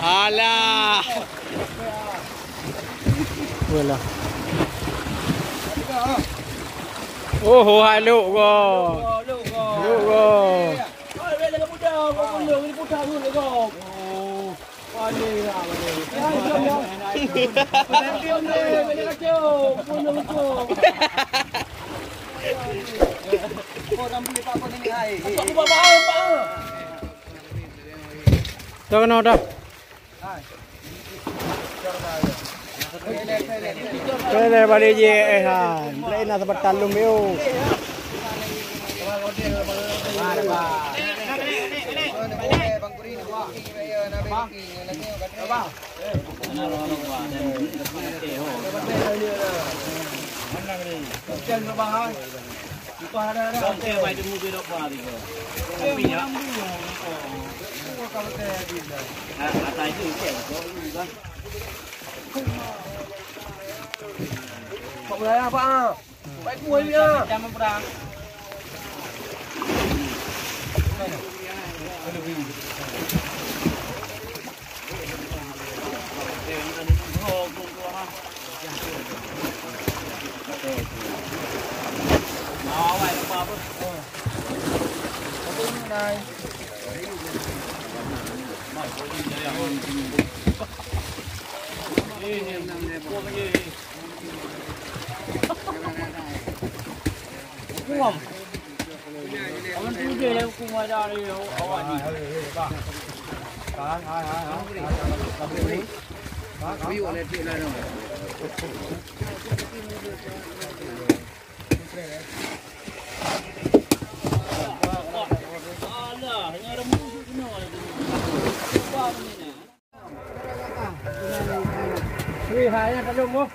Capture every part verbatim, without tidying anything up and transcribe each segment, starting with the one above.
Alah. Wala. Oh, hai lok go. Lok go. Dah kena dah. Pele balik je, eh, ha. Lain lah sebab talum yo. Wih, hai, yang belum, oh.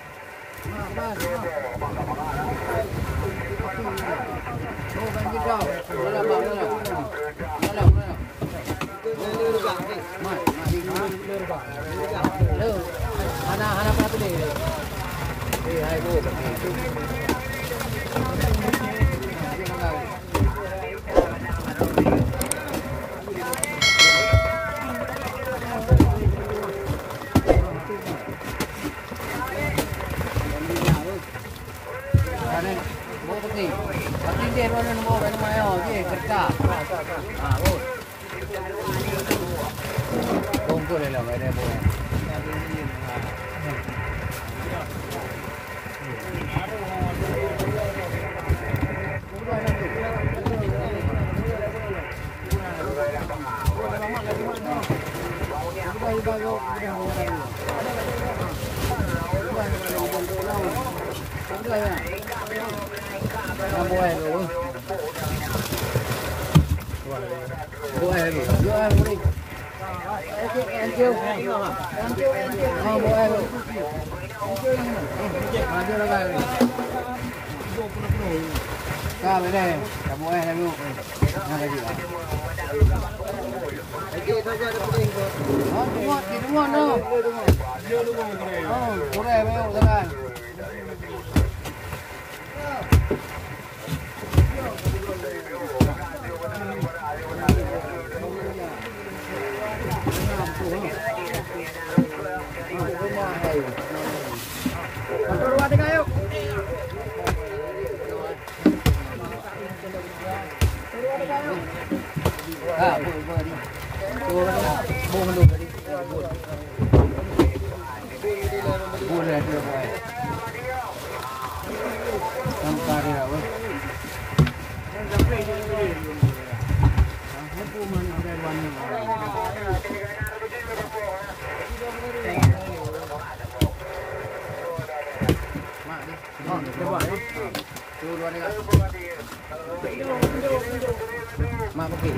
Mak pergi.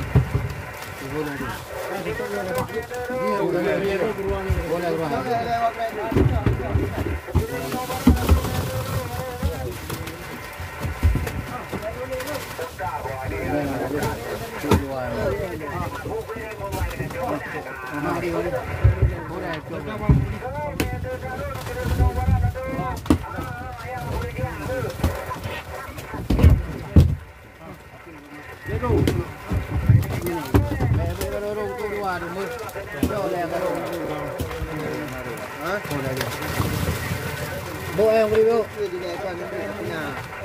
Bôh, eh, bri, bôh.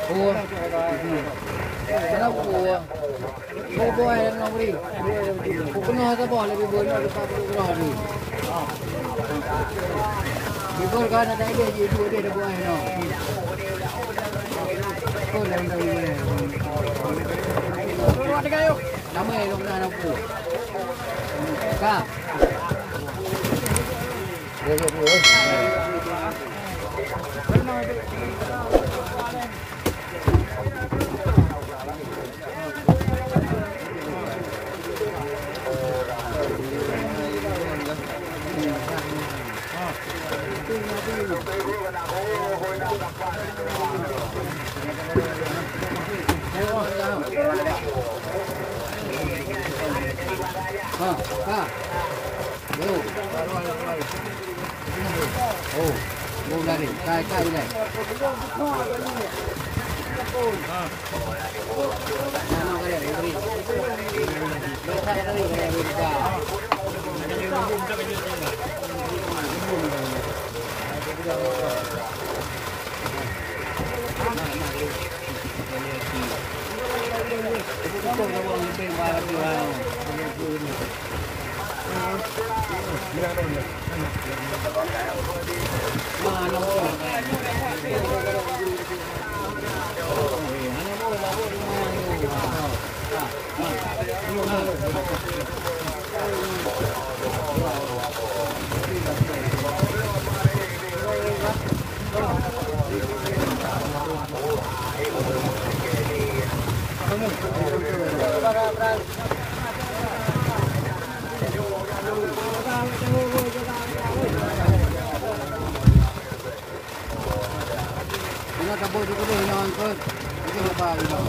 Bôh. Kenapa bôh? Bôh, bôh, eh, ngon bri. Bôh keunoe saboh, leubeh bôh nyoe, leubeh bôh keunoe ni. Bibur kan ada idéh, ji dua idéh, ada bôh, eh, nyoe. Damai lôn na nangku. Ka. Ha, ha. Yo. Oh, bôh dari. Kai, kai, kai. Ina tabôh ju keudeh nyoe angkot. Itu apa ina? Ha.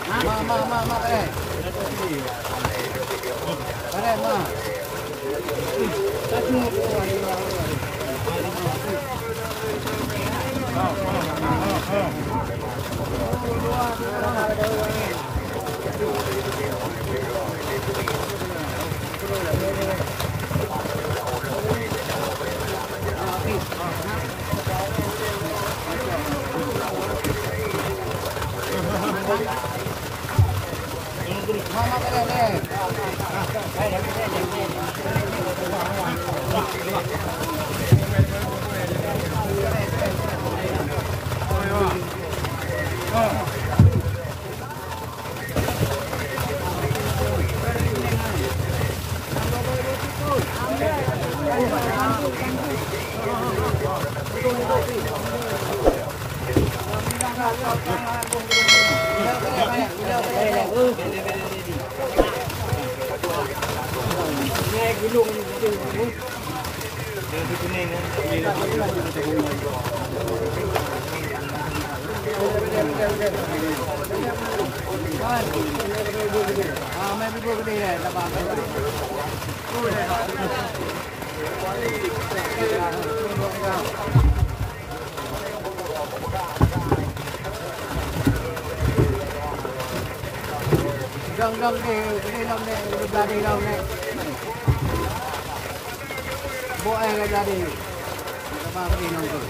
Ma, ma, ma, ma, eh. Pare, ma. Dong, dong, deh, deh, dong, deh, deh, dong, deh. Bôh, eh, deh, deh. Apa, apa, deh, dong, deh.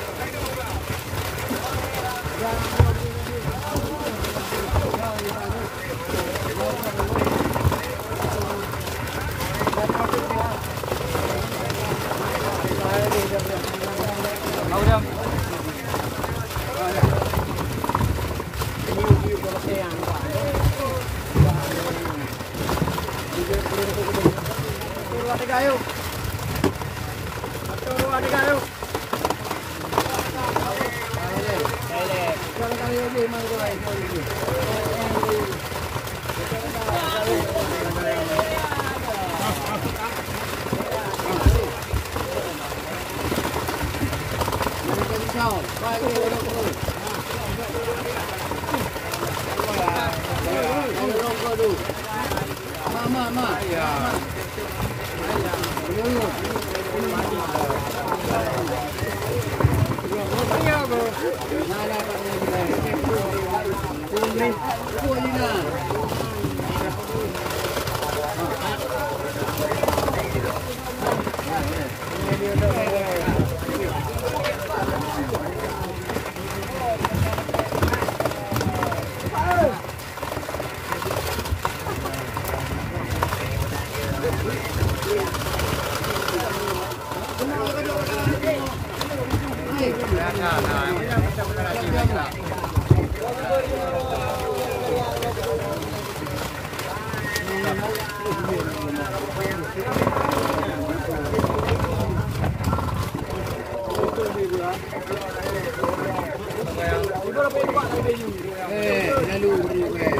Eh, lalu beri, eh.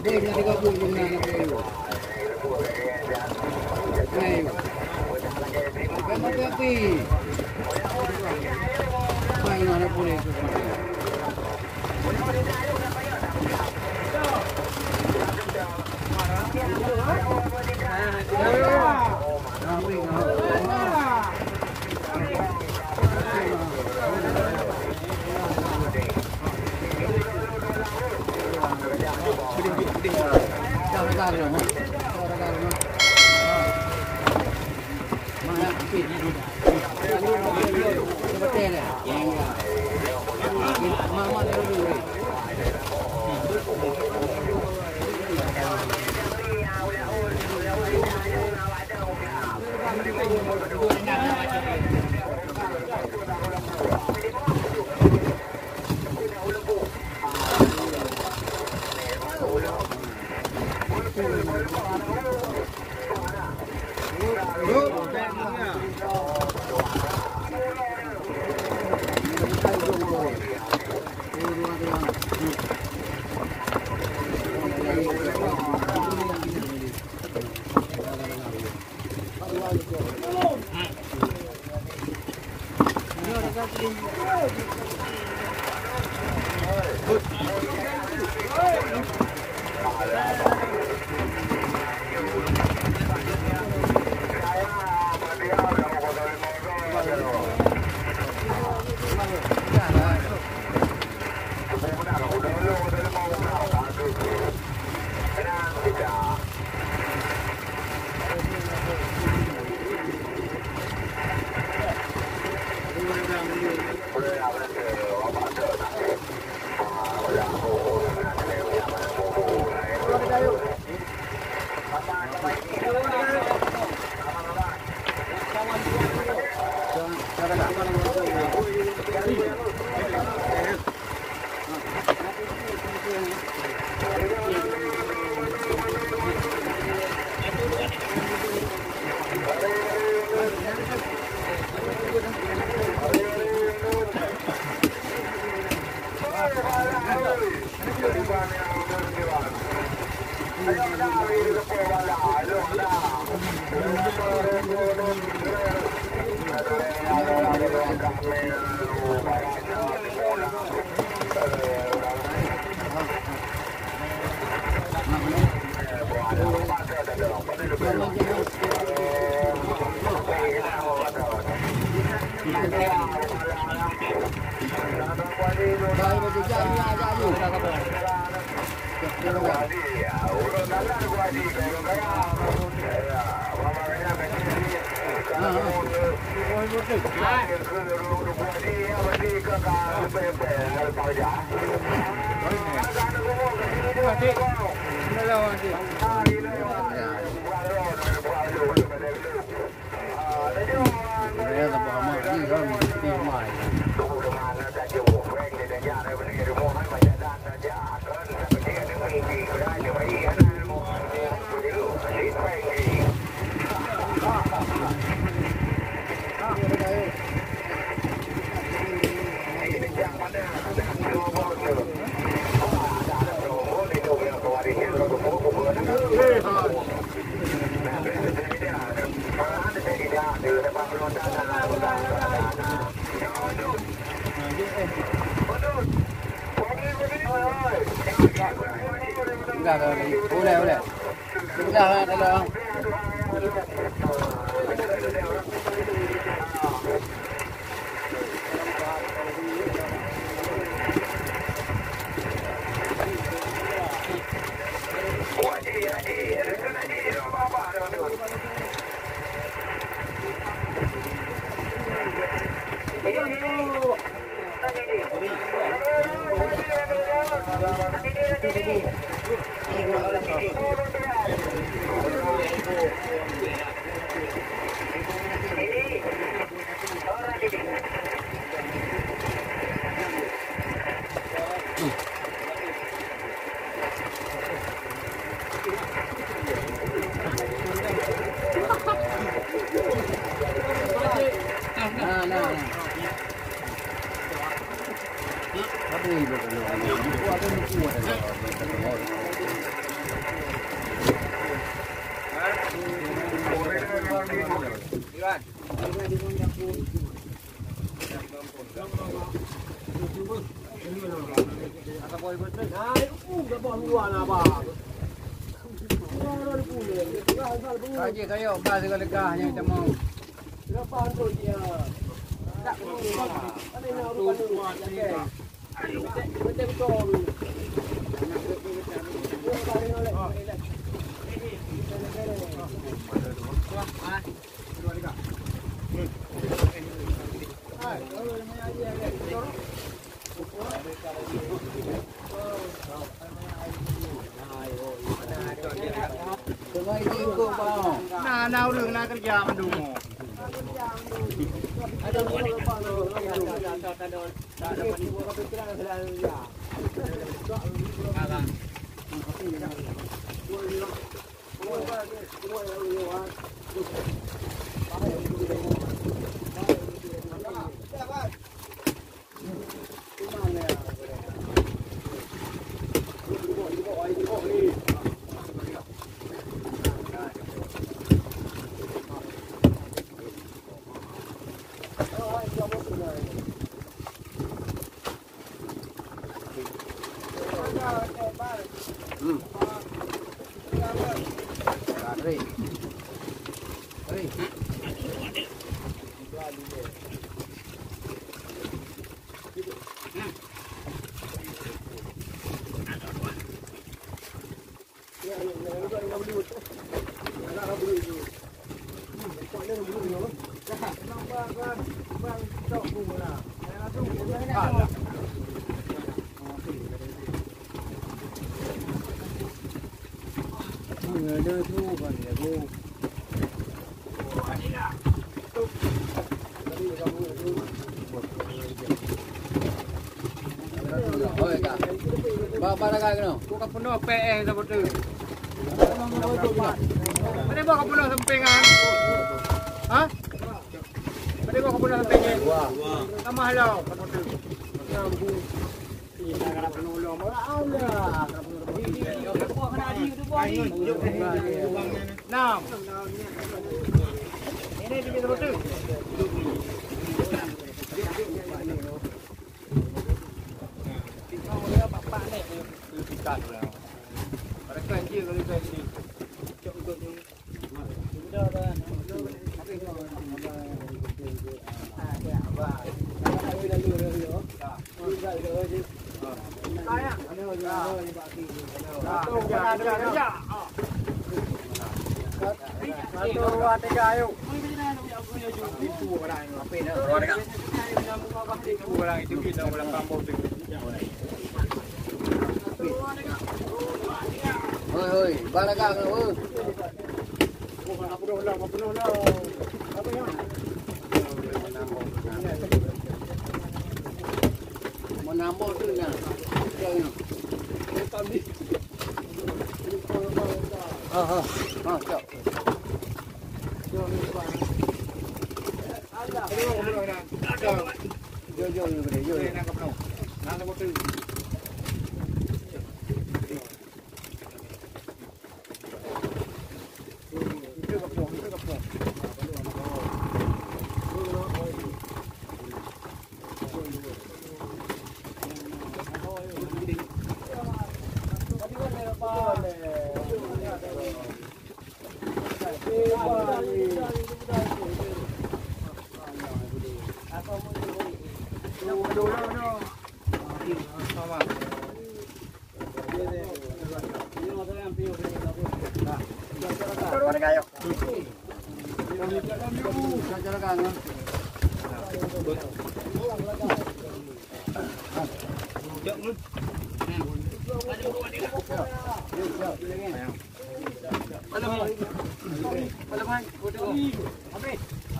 Deh, nak tiga puluh jumlah nak beri. Hai. Bukan mati api. Hai, mana boleh tu. Udah, udah, udah. Udah, udah, udah. Ka jih kayok, ka sigoe leugah nyang tamong. Na, na ureueng na keureuja mandum. Ba, ba dagang keunoe. Kok ka peunoh P S saboh teuk. Padahai bah ka peunoh sampingan. Ha? Padahai bah ka peunoh sampingan. Tamah lom saboh teuk. Enam. Ini tiga puluh. Hôi, hôi, ba dagang, hôi. Meunambah tu nah. Ha, ha. Ha, cok. Jom, jom, jom, jom.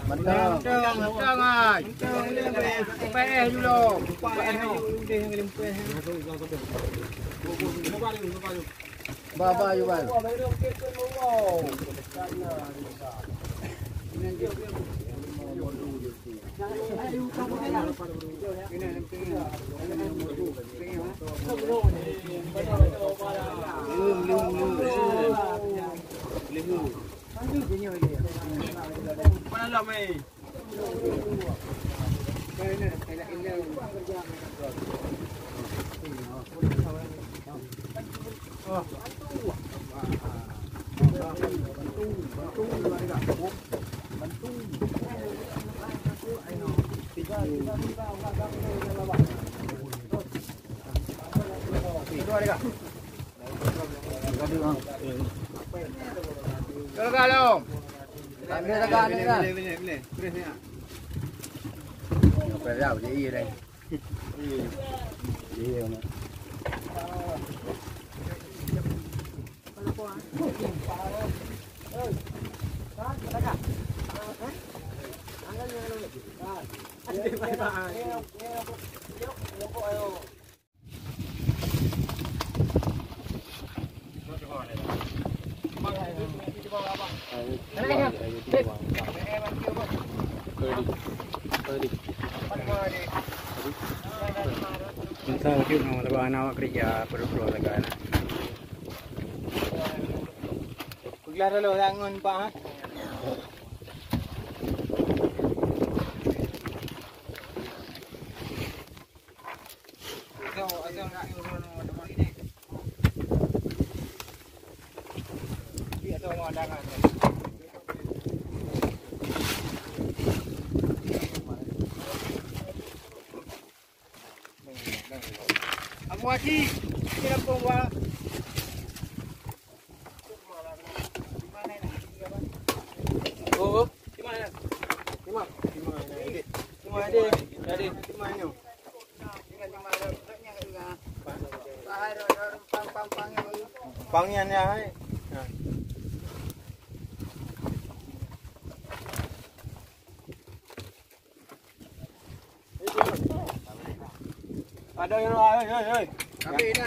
Mantong. Mantong, mantong, ai. Payah dulu. Payah dulu. Ba, ba, yu, ba. Tolong, tolong. Ambil dekat ni kan. Apa dah, dia iya dah. Iya. Masa ujuk nyoe, laba aneuk awak keurija, peureuloh lagak na. Peuglah dulu, tangon, Pak, ha? Abu Haji, di kampung gua. Oh, oh. Di mana? Di mana? Di mana? Di mana? Di mana? Di mana? Pang nyan ya, hai. Nah. Ada yang lain, hei, hei. Tapi ini